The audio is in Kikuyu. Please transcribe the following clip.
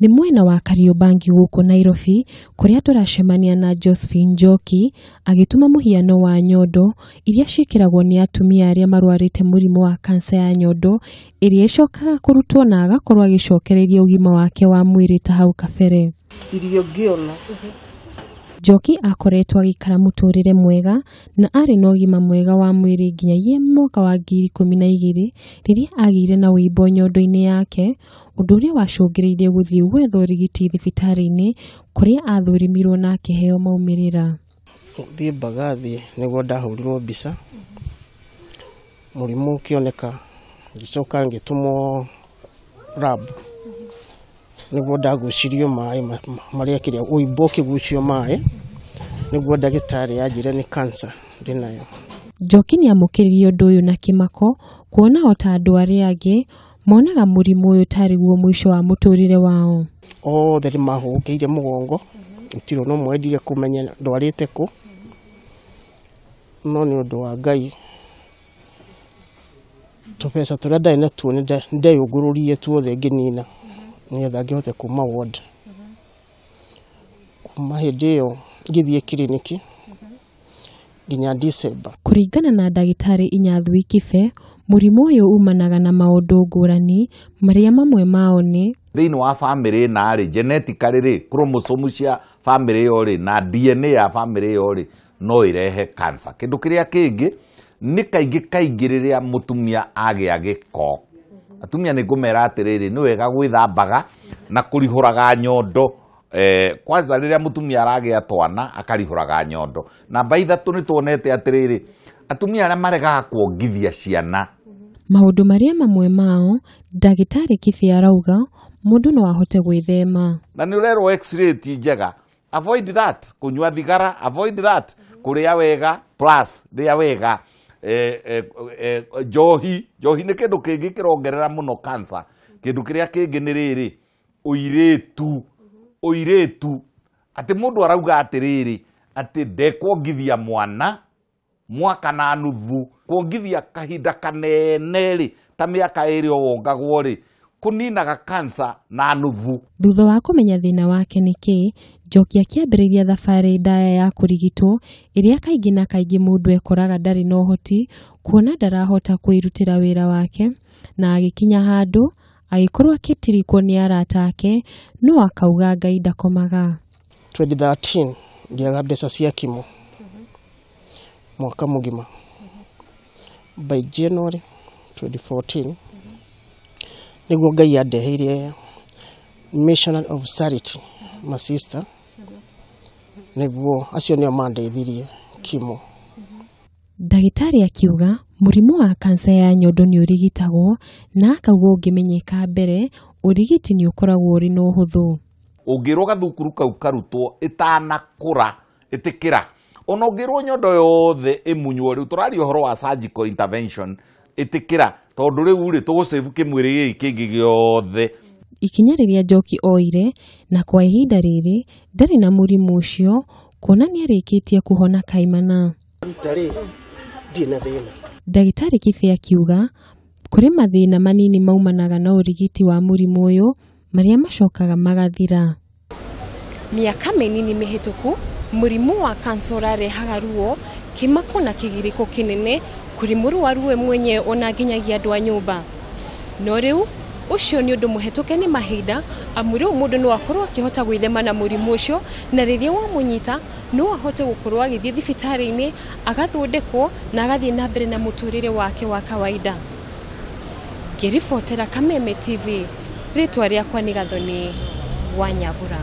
Nĩ mwena wa Kariobangi gũkũ Nairobi kũrĩa tũracemania na Josephine Njoki agĩtuma mũhiano wa nyondo iria ciĩkĩragwo nĩ atumia arĩa marwarĩte mũrimũ wa kansa ya nyondo ĩrĩa ĩcokaga kũrutwo na agakorwo agĩcokereria ũgima wake wa mwĩrĩ ta hau kabere. Irio ngĩona. Njoki akoretwo agĩikara mũtũrĩre mwega na arĩ na ũgima mwega wa mwĩrĩ nginyagia mwaka wa 2012 rĩrĩa agĩire na wũimbo nyondo-inĩ yake, ũndũ ũrĩa wacũngĩrĩirie gũthiĩ gwetha ũrigiti thibitarĩ-inĩ kũrĩa athũrimirwo na akĩheo maumĩrĩra. Thiĩ Mbagathi nĩguo ndahũrirwo mbica, mũrimũ ũkĩoneka, ngĩcoka ngĩtũmwo lab nĩguo ndagucirio maĩ marĩa kĩrĩa ũimbo ũkĩgucio maĩ nĩguo ndagĩtarĩ anjĩre nĩ cancer ndĩnayo. Njoki nĩamũkĩririe ũndũ ũyũ na kĩmako kuona o ta andũ arĩa angĩ monaga mũrimũ ũyũ tarĩ guo mũico wa mũtũrĩre wao. Othe nĩmahũgũkĩire mũgongo, gũtirĩ ona ũmwe wendire kũmenya ndwarĩte kũ, no nĩ ũndũ wa Ngai tũbeca tũrĩa ndarĩ natuo nĩndeyũngũrũrie tuothe ngĩnina nĩgetha ngĩhote kuma ward. Kuma hĩndĩ ĩyo ngĩthiĩ kiriniki nginya December. Kũringana na ndagĩtarĩ Inyathui Kibe, mũrimũ ũyũ umanaga na maũndũ ngũrani marĩa mamwe mao nĩ thĩinĩ wa family ĩna rĩ, genetically rĩ, chromosome cia family ĩyo rĩ na DNA ya family ĩyo rĩ no ĩrehe cancer. Kĩndũ kĩrĩa kĩngĩ nĩ kaingĩ kaingĩ rĩrĩa mũtumia agĩa gĩko, atumia nĩ ngũmera atĩrĩrĩ, nĩ wega gwĩthambaga na kũrihũraga nyondo. Kwanza rĩrĩa mũtumia aragĩa twana akarihũraga nyondo. Namba 3 nĩ tuonete atĩrĩrĩ, atumia arĩa maregaga kuongithia ciana. Maũndũ marĩa mamwe mao ndagĩtarĩ Kibe arauga mũndũ no ahote gwĩthema. Na nĩ ũrerwo x-ray ti njega, avoid that. Kũnyua thigara, avoid that. Kũrĩa wega plus rĩa wega. Njohi, njohi nĩ kĩndũ kĩngĩ kĩrongerera mũno cancer. Kĩndũ kĩrĩa kĩngĩ nĩ rĩrĩ, ũirĩtu, ũirĩtu atĩ mũndũ arauga atĩrĩrĩ atĩ ndekuongithia mwana mwaka na nuthu, kuongithia kahinda kanene rĩ ta mĩaka 2 wongagwo rĩ, kũninaga cancer na nuthu. Thutha wa kũmenya thĩna wake nĩ kĩ, Njoki akĩambĩrĩria thabarĩ ndaya ya kũrigitwo ĩrĩa kaingĩ na kaingĩ mũndũ ekoraga ndarĩ na ũhoti kuona ndarahota kwĩrutĩra wĩra wake, na agĩkinya handũ agĩkorwo akĩtirikwo nĩ arata ake no akauga Ngai ndakomaga. 2013 ngĩaga mbeca cia kimo mwaka mũgima. By January 2014 nĩguo Ngai andeheire Missionary of Charity masista, nĩguo acio nĩo mandeithirie kimo. Ndagĩtarĩ akiuga mũrimũ wa kansa ya nyondo nĩ ũrigitagwo na akauga ũngĩmenyeka mbere ũrigiti nĩ ũkoragwo ũrĩ na ũhũthũ. Ũngĩrwo gathukuru kau karutwo ĩtanakũra ĩtĩkĩra, ona ũngĩrwo nyondo yothe ĩmunywo, rĩu tũraria ũhoro wa surgical intervention, ĩtĩkĩra tondũ rĩu rĩ tũgũsave kĩmwĩrĩ gĩkĩ kĩngĩ gĩothe. Ikinya rĩrĩa Njoki oire na kwa ihinda rĩrĩ ndarĩ na mũrimũ ũcio kuona nĩarĩkĩtie kũhona kaimana. Ruta rĩ ndirĩ na thĩna. Ndagĩtarĩ Kibe akiuga kũrĩ mathĩna manini maumanaga na ũrigiti wa mũrimũ ũyũ marĩa macokaga magathira. Mĩaka mĩnini mĩhĩtũku mũrimũ wa kansa ũrarehaga ruo, kĩmako na kĩgirĩko kĩnene kũrĩ mũrwaru we mwenyewe ona nginyagia andũ a nyũmba. No rĩu ũcio nĩ ũndũ mũhetũke nĩ mahinda, amu rĩu mũndũ no akorwo akĩhota gwĩthema na mũrimũ ũcio, na rĩrĩa wamũnyita no ahote gũkorwo agĩthiĩ thibitarĩ-inĩ agathondekwo na agathiĩ na mbere na mũtũrĩre wake wa kawaida. Ngĩribotera Kameme TV, rĩtwa rĩakwa nĩ Gathoni wa Nyambura.